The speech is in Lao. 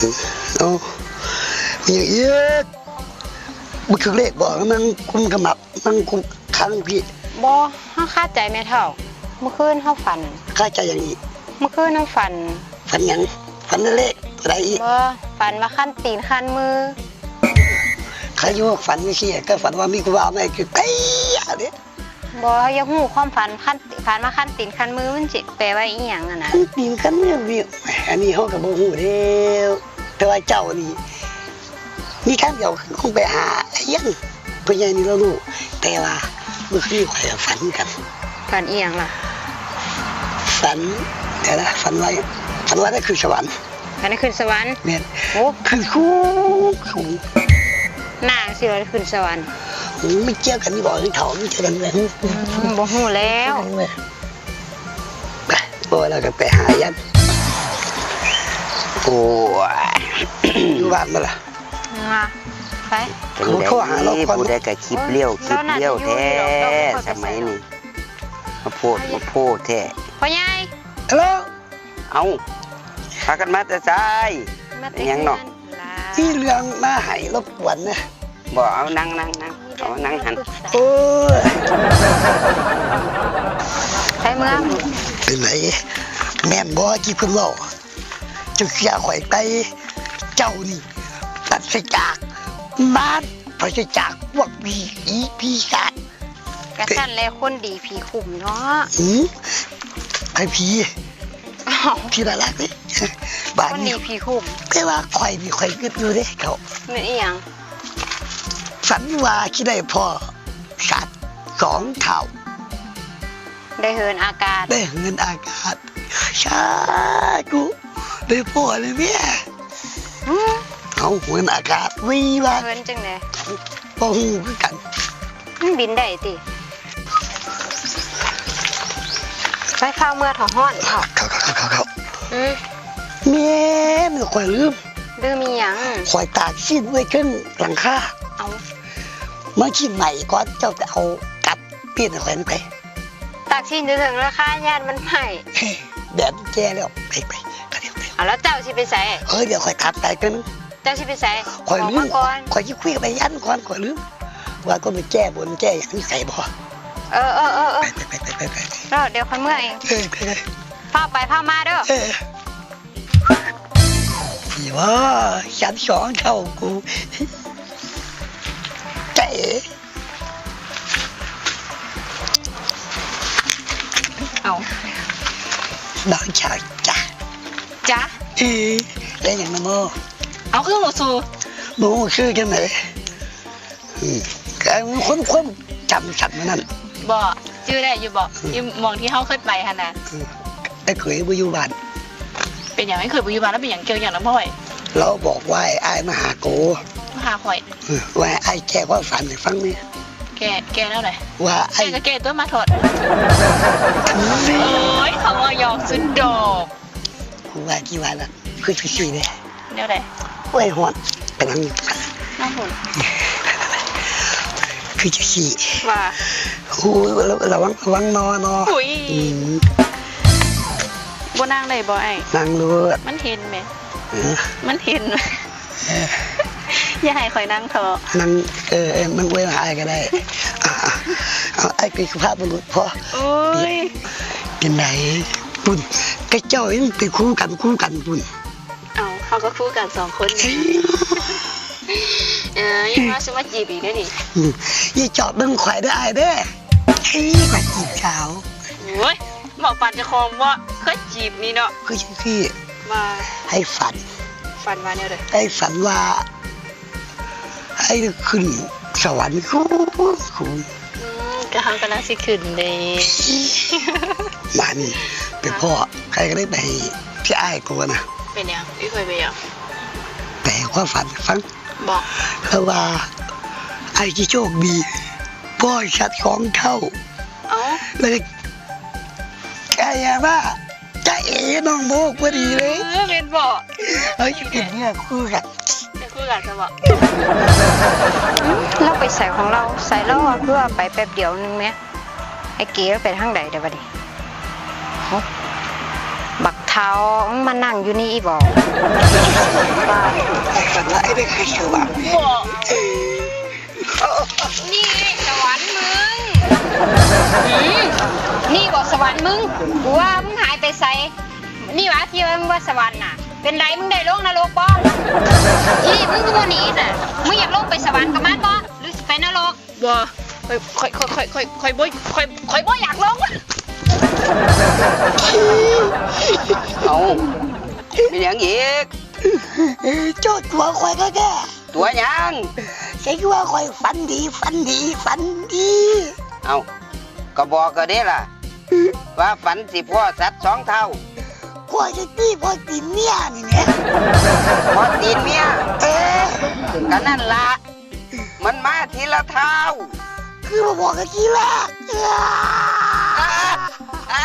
ເອົ້າ ມີຫຍັງອີກ? ບໍ່ຖືກເລກບໍ່? ນັ່ງກຸມຂະໝັບ ນັ່ງກຸມຄາງພີ້. ບໍ່, ເຮົາຄາໃຈແມ່ເຖົ້າ. ມື້ຄືນເຮົາຝັນ. ຄາໃຈຫຍັງອີກ? ມື້ຄືນເຮົາຝັນ. ຝັນຫຍັງ? ຝັນເລກຕົວໃດອີກ? ບໍ່, ຝັນວ່າຄັນຕີນຄັນມື. ໃຄຢູ່ຝັນຈັ່ງຊີ້ ກໍຝັນວ່າມີຜູ້ບ່າວໃໝ່ຄືໄກເດ້. ບໍ່, ເຮົາຢາກຮູ້ຄວາມຝັນ ຄັນ ຝັນວ່າຄັນຕີນຄັນມື ມັນຊິແປວ່າອີ່ຫຍັງຫັ້ນນະ? ຄັນຕີນຄັນມືນີ້ ອັນນີ້ເຮົາກໍບໍ່ຮູ້ແລ້ວ. ແຕ່ວ່າເຈົ້ານີ້ ມີທາງດຽວ ຄືຄົງໄປຫາອາຍັນ ພໍ່ໃຫຍ່ນີ້ລາວຮູ້. ແຕ່ວ່າມື້ຄືນນີ້ຂ້ອຍກໍຝັນຄືກັນ. ຝັນອີ່ຫຍັງລະ? ຝັນ ດຽວນະ ຝັນວ່າ ຝັນວ່າໄດ້ຂຶ້ນສະຫວັນ. ອັນນີ້ຂຶ້ນສະຫວັນ? ແມ່ນ. ໂອ້ ຂຶ້ນສູງສູງ. ນາງຊິວ່າຂຶ້ນສະຫວັນ? ໂອ້ຍ ມັນກ່ຽວກັນຢູ່ບໍ່ ເຖົ້າ? ມັນກ່ຽວກັນແມ່ນ. ອືມ ບໍ່ຮູ້ແລ້ວ. ໄປ ບໍ່ແລ້ວກໍໄປຫາຍັນ. ໂອ້ຍ ຢູ່ບ້ານບໍ່ລະ? ວ່າ ໄປ ຈັງໃດ ຜູ້ໃດກໍຄິດລ້ຽວ ຄິດລ້ຽວແທ້ ສະໄໝນີ້ ມາໂພດ ມາໂພດແທ້. ພໍ່ໃຫຍ່ ເອີ ເອົ້າ ພາກັນມາແຕ່ໃສ? ມາແຕ່ເຮືອນ. ມີຫຍັງເນາະ? ມີເລື່ອງມາໃຫ້ລົບກວນນະ. ບໍ່ ເອົາ ນັ່ງ ນັ່ງ ນັ່ງ ເອົາ ນັ່ງຫັ້ນ. ໂອ້ຍ ໃສ່ເມືອງ. ເປັນໃດ ແມ່ນບໍ່ທີ່ເພິ່ນເວົ້າ? ເຈົ້າເຊື່ອຂ້ອຍໄປ? ເຈົ້ານີ້ປາສະຈາກມານ ປາສະຈາກພວກຜີ ຜີປີສາດ. ກະຊັ້ນແຫຼະ ຄົນດີຜີຄຸມເນາະ. ຫື ໃຜຜີ? ອ້າວ ທີ່ໜ້າຮັກເດ້ ບາດນີ້ ຄົນດີຜີຄຸມ. ແຕ່ວ່າຂ້ອຍນີ້ ຂ້ອຍຄິດຢູ່ເດ້ເຈົ້າ. ແມ່ນອີ່ຫຍັງ? ຝັນວ່າຊິໄດ້ພໍ້ສັດສອງເທົ້າ ໄດ້ເຫີນອາກາດ ໄດ້ເຫີນອາກາດ. ສາທຸ ໄດ້ພໍ້ແລ້ວແມ້. ຫື ເອົາ ເຫີນອາກາດ ວິວາ ເຫີນຈັ່ງໃດ? ບໍ່ຮູ້ຄືກັນ. ມັນບິນໄດ້ຕິ? ໄປ ຟ້າວເມືອເຖາະ ຮ້ອນເຖາະ. ເຂົ້າ ເຂົ້າ ເຂົ້າ ເຂົ້າ ເຂົ້າ. ອືມ ແມ່ນ ຂ້ອຍລືມ. ລືມອີ່ຫຍັງ? ຂ້ອຍຕາກຊີ້ນໄວ້ເທິງຫຼັງຄາ. ເອົາ ມາຊີ້ນໃໝ່ກ່ອນ ເຈົ້າຈະເອົາກັບປ່ຽນໃຫ້ຂ້ອຍນຳໄປ. ຕາກຊີ້ນຢູ່ເທິງຫຼັງຄາ ຢ້ານມັນໄໝ້. ແບບແກ່ແລ້ວ. ໄປ ໄປ ໄປ ໄປ. ເອົາ ແລ້ວເຈົ້າຊິໄປໃສ? ເຮີ້ຍ ດຽວຂ້ອຍຖາມໄປກ່ອນ. ເຈົ້າຊິໄປໃສ? ຂ້ອຍລືມ ບອກມາກ່ອນ. ຂ້ອຍຊິຄຸຍກັບໄອ້ຢັນກ່ອນ ຂ້ອຍລືມ ວ່າກໍໄປແກ້ບົນແກ້ຫຍັງຢູ່ໃສບໍ່? ເອີ ເອີ ເອີ ເອີ ໄປ ໄປ ໄປ ໄປ ໄປ. ເອີ ດຽວຂ້ອຍເມືອເອງ. ເອີ ໄປ ໄປ. ຟ້າວໄປຟ້າວມາເດີ. ເອີ. ຊິວ່າຊັ້ນສອງເທົ່າກູ ເຕະ. ເອົາ ນ້ອງສາວຈ້າ ຈ້າ. ເອີ ເປັນຫຍັງນະໂມ? ເອົາ ຄືຮູ້ຊື່? ບໍ່ຮູ້ຊື່ຈັ່ງໃດ? ອືມ ກະຄົນຄວາມຈຳສັ້ນນັ້ນ. ບໍ່ ຈື່ໄດ້ຢູ່ບໍ່? ອືມ ຢູ່ໝ່ອງທີ່ເຮົາເຄີຍໄປຫັ້ນນະ. ອືມ ອ້າຍເຂີຍບໍ່ຢູ່ບ້ານ. ເປັນຫຍັງອ້າຍເຂີຍບໍ່ຢູ່ບ້ານ? ລາວເປັນຫຍັງ ກ່ຽວຫຍັງນຳຂ້ອຍ? ລາວບອກວ່າໃຫ້ອ້າຍມາຫາໂກ. ມາຫາຂ້ອຍ? ເອີ ວ່າໃຫ້ອ້າຍແກ້ຄວາມຝັນໃຫ້ຟັງແດ່. ແກ້ ແກ້ແນວໃດ? ວ່າອ້າຍ ແກ້ກໍແກ້ຕົວະ ມາຖອດ. ໂອ້ຍ ເຂົາເວົ້າຫຍອກສຸດດອກ. ກູວ່າທີ່ວ່ານັ້ນຄືຊິຊີ້ແດ່. ແນວໃດ? ໂອ້ຍ ຮ້ອນ ໄປນັ່ງຢູ່ພຸ້ນ ນັ່ງພຸ້ນ. ຄືຈັ່ງຊີ້ ວ່າ ໂອ້ຍ ລະ ລະວັງ ລະວັງໜໍ່ ໜໍ່. ອຸ້ຍ ອືມ ບໍ່ນັ່ງໄດ້ບໍ່ອ້າຍ? ນັ່ງໂລດ ມັນເຫັນແໝ. ເອີ ມັນເຫັນ. ເອີ ຢ່າໃຫ້ຂ້ອຍນັ່ງເທາະ. ນັ່ງ ເອີ ເອີ ມັນອວຍມາອ້າຍກໍໄດ້. ເອົາ ເອົາ ອ້າຍເປັນສຸພາບບຸລຸດພໍ. ໂອ້ຍ ເປັນໃດ? ພຸ້ນ ຂະເຈົ້າຍັງໄປຄູ່ກັນ ຄູ່ກັນພຸ້ນ. ເອົ້າ ເຮົາກໍຄູ່ກັນສອງຄົນ. ເອີ ຍັງມາຊິມາຈີບອີກເດ້ນີ້. ອືມ ຢ່າຈອດເບິ່ງຂ້ອຍເດີອ້າຍເດີ. ເອີ ຂ້ອຍຈີບສາວ. ໂອ້ຍ ເວົ້າປານເຈົ້າຂອງບໍ່ເຄີຍຈີບນີ້ເນາະ. ຄືຈັ່ງຊີ້ ວ່າ ໃຫ້ຝັນ. ຝັນວ່າແນວໃດ? ໃຫ້ຝັນວ່າ ໃຫ້ໄດ້ຂຶ້ນສະຫວັນສູງໆ. ອືມ ກໍເຮົາກຳລັງຊິຂຶ້ນເດ້. ບາດນີ້ໄປພໍ້ ຂ້ອຍກໍເລີຍໄປໃຫ້ພີ່ອ້າຍໂກນະ. ເປັນຫຍັງ? ອີ່ຂ້ອຍເປັນຫຍັງ? ໄປໃຫ້ຄວາມຝັນໃຫ້ຟັງ. ບອກ ເພາະວ່າອ້າຍຊິໂຊກດີ ພໍ້ສັດສອງເທົ່າ. ເອົ້າ ແລ້ວກໍກາຍມາ ຈາເອ ນ້ອງໂມກພໍດີເລີຍ. ເອີ ແມ່ນບໍ່? ເຮົາຊິເປັນເນື້ອຄູ່ກັນ. ເປັນຄູ່ກັນຊະບໍ່? ລາວໄປໃສຂອງລາວ? ໃສລາວວ່າ ຄືວ່າໄປແປັບດຽວໜຶ່ງແມະ. ໄອ້ເກລາວໄປທາງໃດແດ່ບັດນີ້? ເອົ້າ ບັກ ເຖົ້າ ມຶງມານັ່ງຢູ່ນີ້ອີ່ບໍ? ນີ້ສະຫວັນມຶງ. ອືມ ນີ້ບໍສະຫວັນມຶງ? ກູວ່າມຶງຫາຍໄປໃສ? ນີ້ຫວາ ທີ່ວ່າມຶງວ່າສະຫວັນນະ? ເປັນໃດ ມຶງໄດ້ລົງນະລົກບໍ່? ອີ່ ມຶງຄືບໍ່ໜີນະ? ມຶງຢາກລົງໄປສະຫວັນກັບມັນບໍ່ ຫຼື ໄປນະລົກ? ບໍ່ ຂ້ອຍ ຂ້ອຍ ຂ້ອຍ ຂ້ອຍ ຂ້ອຍ ຂ້ອຍບໍ່ ຂ້ອຍ ຂ້ອຍບໍ່ຢາກລົງ. ເອົ້າ ມີຫຍັງອີກ? ເຈົ້າຕົວະຂ້ອຍແທ້ໆ. ຕົວະຫຍັງ? ໃສຄືວ່າຂ້ອຍຝັນດີ ຝັນດີ ຝັນດີ. ເອົ້າ ກໍບອກແລ້ວເດ້ລະ ວ່າຝັນຊິພໍ້ສັດສອງເທົ້າ. ຂ້ອຍຈະຕີພໍ່ຕີນເມຍນີ້ແຫຼະ. ພໍ່ຕີນເມຍ? ເອີ ກໍນັ້ນລະ ມັນມາທີລະເທົ້າ. ຄືບໍ່ບອກກັນທີແລກ? ອາ ອາ